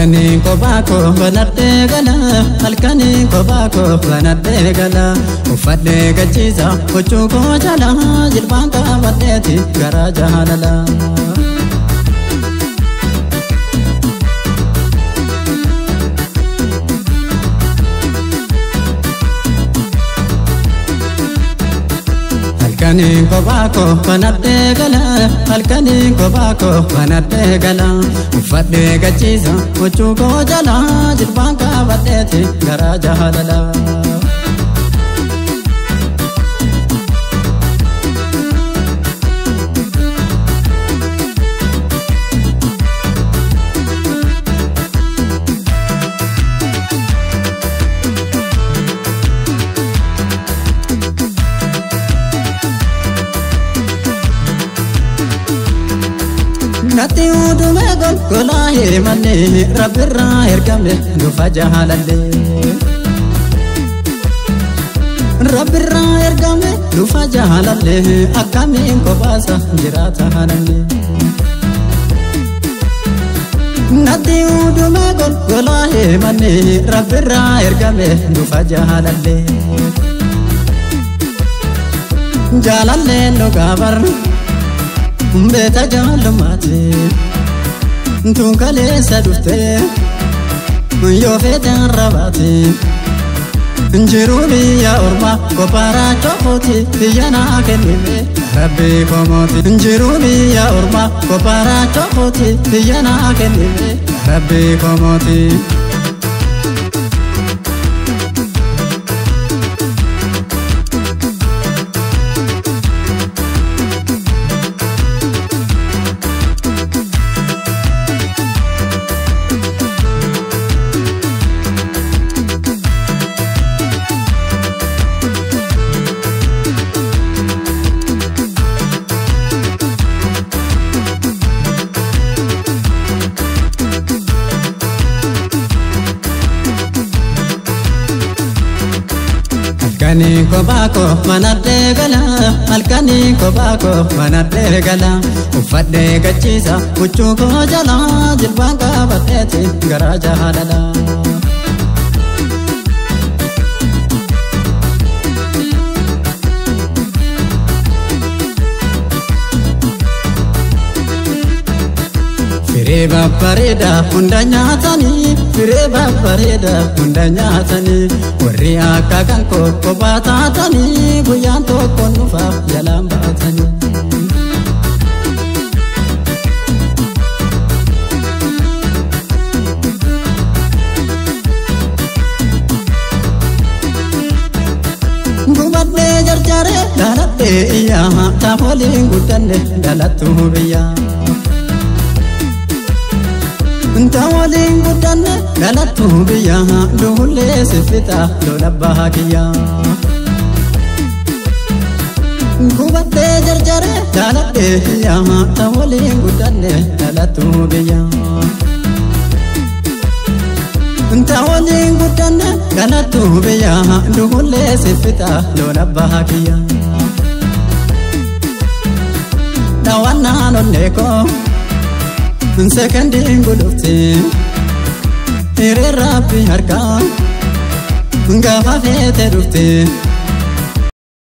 Halkaniin kophaa koo banadhee gala, halkaniin kophaa koo banadhee gala. Uffadhee gachiisa huccuu koo jala, jilbaan qabadheeti garaa jaalala. Halkaniin kophaa koo banadhee gala, halkaniin kophaa koo banadhee gala. Uffadhee gachiisa huccuu koo jala, jilbaan qabadheeti garaa jaalala. Natti udume golgolaa himanne, rabbirraa ergame dhufa jaalallee. Rabbirraa ergame dhufa jaalallee, akkamiin kophaasa jiraata namni. Natti udume golgolaa himanne, rabbirraa ergame dhufa jaalallee. Jaalalleen dhugaa barra. Beeta jaalummaati tun kaleessa dhuftee yoo feete rabaati. Jiruu biyya ormaa kopharaa cofooti, biyya naa kennime rabbi komooti. Jiruu biyya ormaa kopharaa cofooti, biyya naa kennime rabbi komooti. Halkaniin kophaa koo manadhee gala, halkaniin kophaa koo manadhee gala. Uffadhee gachiisa huccuu koo jala, jilbaan qabadheeti garaa jaalala. Firee babbareedaa hunda nyaatanii, firee babbareedaa hunda nyaatanii. Warri akka kan koo kophaa taatanii, guyyaan tokko nufa jalaan baatanii. Gubadhee jarjaree dhaladhee iyyaa, taafoliin guddanne dhalattuu biyyaa. Taawoliin guddanne dhalattuu biyya, duhullee siffita lola bahaa kiyya. Gubadhee jarjaree dhaladhee iyyaa, taawoliin guddanne dhalattuu biyya. Taawoliin guddanne dhalattuu biyya, duhullee siffita lola bahaa kiyya. Daawwannaan onnee koo. Sekondiin gudufti hiree rabbi harkaa gaafa feete dhufti.